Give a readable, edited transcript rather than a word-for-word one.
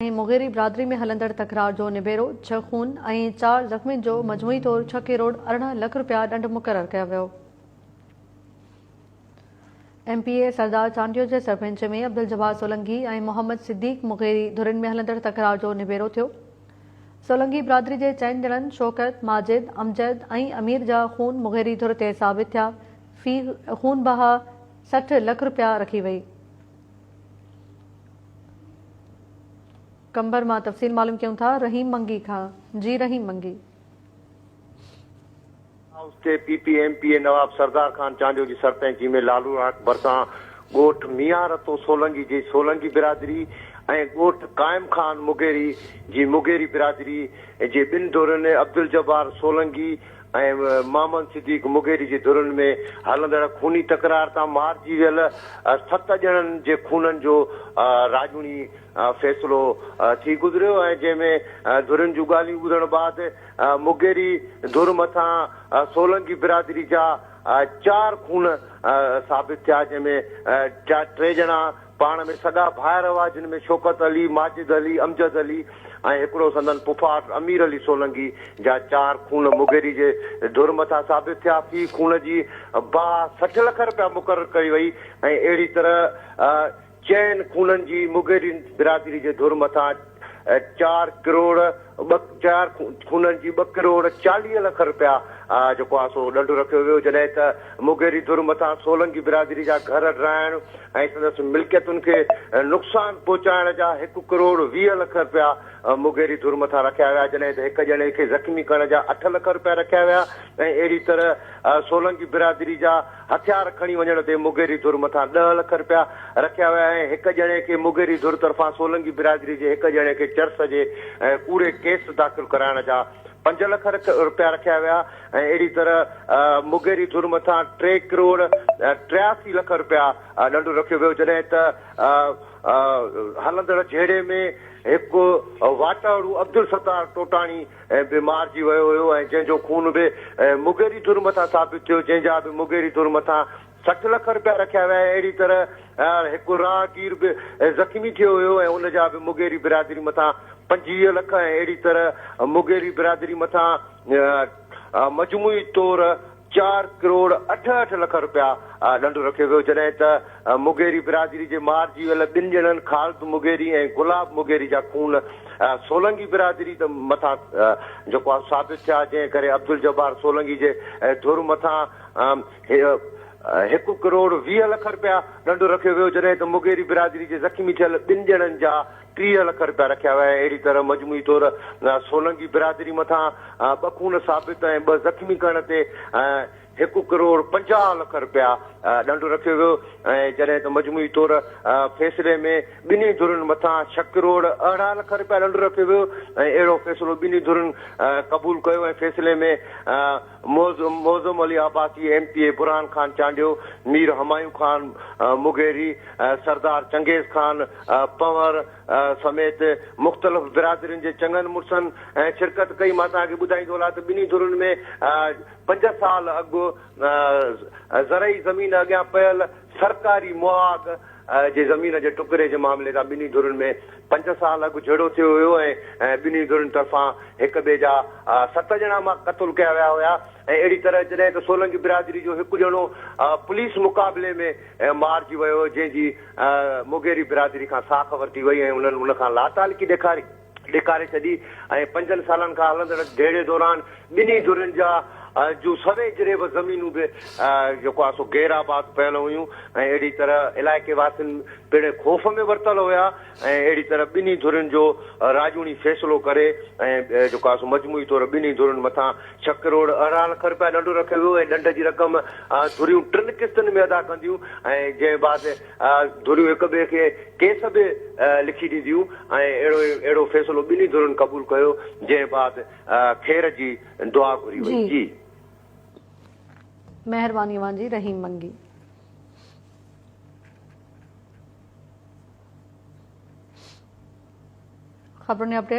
۽ مغيري برادري ۾ هلندڙ تڪرار جو نبيرو، ڇهه خون ۽ چار زخمين جو مجموعي طور ڇهه ڪروڙ 18 لک رپيا ڏنڊ مقرر ڪيو ويو. M P A Sardar Chandio جي سرپئنچي ۾ عبدالجبار سولنگي ۽ محمد صديق مغيري ڌرين ۾ هلندڙ تڪرار جو نبيرو ٿيو. سولنگي برادري جي چئن ڄڻن شوڪت، ماجد، امجد ۽ امير جا خون مغيري ڌر تي ثابت ٿيا، في خون بها 60 لک رپيا رکي وئي. قمبر مان تفصيل معلوم ڪيون ٿا رحيم منگي کان جي رحيم منگي. هائوس تي P P M P A Nawab Sardar Khan Chandio جي سرپئنچي ۾ لالو راڪ ڀرسان ڳوٺ ميان رتو سولنگي جي سولنگي برادري ۽ ڳوٺ قائم خان مغيري جي مغيري برادري جي ٻن ڌرين عبدالجبار سولنگي ۽ محمد صديق مغيري جي ڌرين ۾ هلندڙ خوني تڪرار تان مارجي ويل ست ڄڻن جي خونن جو راڄوڻي فيصلو ٿي گذريو ۽ جنهن ۾ ڌرين جون ڳالهيون ٻڌڻ بعد مغيري ڌر مٿان سولنگي برادري جا چار خون ثابت ٿيا جنهن ۾ ٽي ڄڻا پاڻ ۾ سڳا ڀائر هئا، جن ۾ شوڪت علي، ماجد علي، امجد علي ۽ هڪڙو سندن پڦاٽ امير علي سولنگي جا چار خون مغيري جي ڌر مٿان ثابت ٿيا. في خون جي بها 60 لک رپيا مقرر ڪئي وئي ۽ اهڙي طرح چئن خونن جي مغيري برادري جي ڌر مٿان چار ڪروڙ ٻه چار خونن جي ٻه ڪروڙ 40 لک رپيا جيڪو آهي سو ڏنڊ رکيو ويو جڏهن ته مغيري ڌر مٿان سولنگي برادري جا گهر ڊاهڻ ۽ سندس ملڪيتن کي نقصان پهچائڻ جا هڪ ڪروڙ 20 لک رپيا مغيري ڌر مٿان رکيا ويا جڏهن ته هڪ ڄڻي کي زخمي ڪرڻ جا اٺ لک رپيا رکيا ويا ۽ اهڙي طرح سولنگي برادري جا هٿيار کڻي وڃڻ تي مغيري ڌر مٿان ڏهه لک رپيا رکيا ويا ۽ هڪ ڄڻي کي مغيري ڌر طرفان سولنگي برادري جي هڪ ڄڻي کي چرس جي ڪوڙي ڪيس داخل ڪرائڻ جا پنج لک رپيا رکيا ويا ۽ اهڙي طرح مغيري ڌر مٿان ٽي ڪروڙ 83 لک رپيا ڏنڊ رکيو ويو جڏهن ته هلندڙ جهيڙي ۾ هڪ واٽهڙو عبدالستار ٽوٽاڻي به مارجي ويو هيو ۽ جنهن جو خون به مغيري ڌر مٿان ثابت ٿيو جنهن جا به مغيري ڌر مٿان 60 لک رپيا رکيا ويا ۽ اهڙي طرح هڪ راهگير به زخمي ٿيو هيو ۽ ان جا به مغيري برادري مٿان 25 لک ۽ اهڙي طرح مغيري برادري مٿان مجموعي طور چار ڪروڙ 68 لک رپيا ڏنڊ رکيو ويو جڏهن ته مغيري برادري جي مارجي ويل ٻن ڄڻن خالد مغيري ۽ گلاب مغيري جا خون سولنگي برادري مٿان جيڪو آهي ثابت ٿيا جنهن ڪري عبدالجبار سولنگي جي ڌر مٿان هڪ ڪروڙ 20 لک رپيا ڏنڊ رکيو ويو جڏهن ته مغيري برادري جي زخمي ٿيل ٻن ڄڻن جا 30 لک رپيا رکيا ويا ۽ اهڙي طرح مجموعي طور سولنگي برادري مٿان ٻه خون ثابت ۽ ٻه زخمي ڪرڻ تي هڪ ڪروڙ 50 لک رپيا ڏنڊ رکيو ويو ۽ جڏهن ته مجموعي طور فيصلي ۾ ٻنهي ڌرين مٿان ڇهه ڪروڙ 18 لک رپيا ڏنڊ رکيو ويو ۽ اهڙو فيصلو ٻنهي ڌرين قبول ڪيو ۽ فيصلي ۾ Moazzam Ali Abbasi, M P A Burhan Khan Chandio, Mir Humayun Khan Mugheri, Sardar Changez Khan Panhwar سميت مختلف برادرين جي چڱن مڙسن شرڪت ڪئي. مان توهان کي ٻڌائيندو هلان ته ٻنهي ڌرين ۾ پنج سال اڳ زرعي زمين اڳيان پيل سرڪاري مهاڳ جي زمين جي ٽڪري جي معاملي تان ٻنهي ڌرين ۾ پنج سال اڳ جهيڙو ٿيو هيو ۽ ٻنهي ڌرين طرفان هڪ ٻئي جا ست ڄڻا مان قتل ڪيا ويا هيا ۽ اهڙي طرح جڏهن ته سولنگي برادري جو هڪ ڄڻو پوليس مقابلي ۾ مارجي ويو جنهن جي مغيري برادري کان ساک ورتي وئي ۽ انهن ان کان لاتعلقي ڏيکاري ڏيکاري ڇڏي ۽ پنجن سالن کان هلندڙ جهيڙي دوران ٻنهي ڌرين جا جون سوين جريب زمينون به جيڪو آهي سو غير آباد پيل هيون ۽ اهڙي طرح علائقي واسين پڻ خوف ۾ ورتل هيا ۽ اهڙي طرح ٻنهي ڌرين جو راڄوڻي فيصلو ڪري ۽ جيڪو آهي سو مجموعي طور ٻنهي ڌرين مٿان ڇهه ڪروڙ 18 لک رپيا ڏنڊ رکيو ويو ۽ ڏنڊ جي رقم ڌريون ٽن قسطن ۾ ادا ڪنديون ۽ جنهن بعد ڌريون هڪ ٻئي کي ڪيس به لکي ڏينديون ۽ اهڙو اهڙو فيصلو ٻنهي ڌرين قبول ڪيو جنهن بعد خير جي دعا گهري وئي. جي. مهرباني اوهان جي رحيم منگي. خبرن ۽ اپڊيٽ.